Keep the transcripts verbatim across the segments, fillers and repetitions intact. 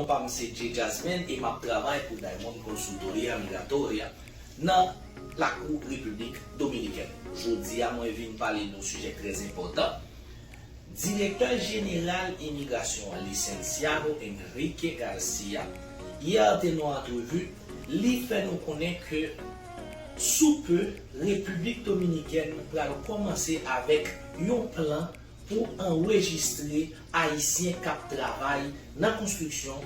Non pa m se Jay Jasmine e m ap travay pou Diamond Consultoria Migratoria nan lakou Repiblik Dominikèn. Jodi a, mwen vin pale de yon sijè trè enpòtan. Direktè jeneral imigrasyon an, Licenciado Enrique Garcia, yè te nan yon antrevi, li fè nou konnen ke sou pe, Repiblik Dominikèn pral kòmanse avèk yon plan pou anrejistre Ayisyen k ap travay nan konstriksyon,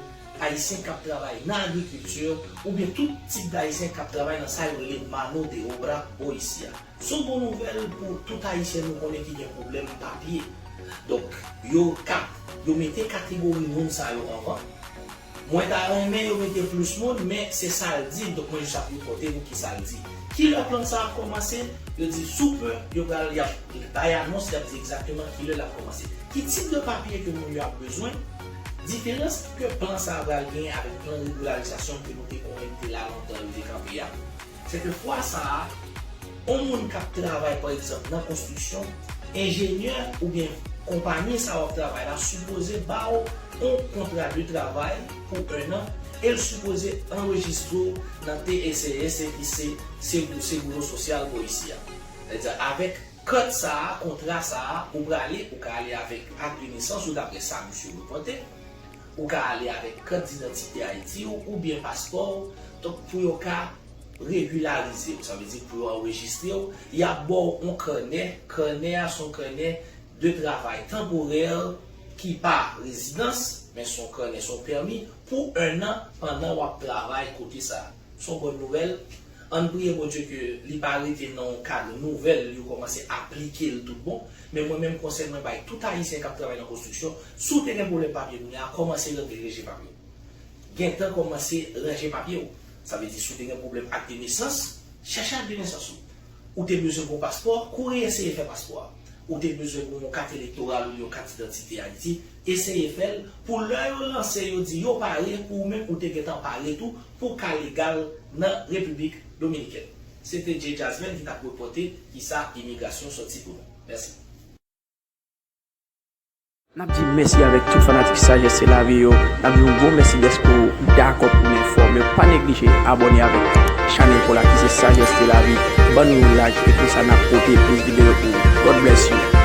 Ayisyen k ap travay nan agrikilti, oubyen tout tip d Ayisyen k ap travay nan sa yo rele mano de obra bò isi a. Se yon bon nouvèl pou tout Ayisyen nou konnen ki gen pwoblèm papye. Donk, yo ka, yo mete kategori moun sa yo anvan. Mwen ta renmen yo mete plis moun, men se sa l di, donk mwen jis ap repòte nou ki sa l di. Kilè plan sa ap kòmanse? Yo di sou pe, yo pral, y ap bay anons, y ap di egzakteman kilè l ap kòmanse. Ki tip de papye ke moun yo ap bezwen? Diferans ke plan sa a pral genyen avèk plan regularizasyon ke nou te konnen ki te la lontan, yo te kanpe a, se ke fwa sa a, yon moun k ap travay, pa egzanp, nan konstriksyon, enjenyè oubyen konpayi sa w ap travay la sipoze ba w yon kontra de travay pou ennan e l sipoze anrejistre w nan T S A S, ki se Segu-, Seguro Social bò isi a. Sètadi, avèk kat sa a, kontra sa a, ou prale, ou ka ale avèk ak de nesans ou, daprè sa misye repòte, ou ka ale avèk kat didantite Ayiti w oubyen paspò w, donk pou yo ka regilarize w, sa vle di pou yo anrejistre w, y ap ba w yon kanè. Kanè a se yon kanè de travay tanporè ki pa rezidans, men se yon kanè, se yon pèmi pou ennan pandan w ap travay kote sa a. Se yon bòn nouvèl. Ann priye Bondye ke li pa rete nan yon kad nouvèl, yo kòmanse aplike l tout bon. Men mwen menm, konsèy mwen bay tout Ayisyen k ap travay nan konstriksyon, si w te gen pwoblèm papye kounye a, kòmanse rantre, ranje papye w. Gentan kòmanse ranje papye w. Sa vle di, si w te gen pwoblèm ak de nesans, chèche ak de nesans ou. Ou te bezwen pou paspò, kouri eseye fè paspò a. Ou te bezwen pou yon kat elektoral oubyen yon kat idantite Ayiti, eseye fè l, pou lè yo lanse, yo di yo pare, pou ou menm ou te gentan pare tou, pou w ka legal nan Repiblik Dominikèn. Se te Jay Jasmine ki t ap repòte kisa imigrasyon sòti pou nou. Mèsi. N ap di mèsi avèk tout fanatik Sagesse de la Vie yo. N ap di yon gwo mèsi dèske w dakò pou nou enfòme w. Pa neglije abòne avèk chanèl pa w la ki se Sagesse de la Vie. Ban nou yon like, e konsa n ap pote plis videyo pou ou. God bless you.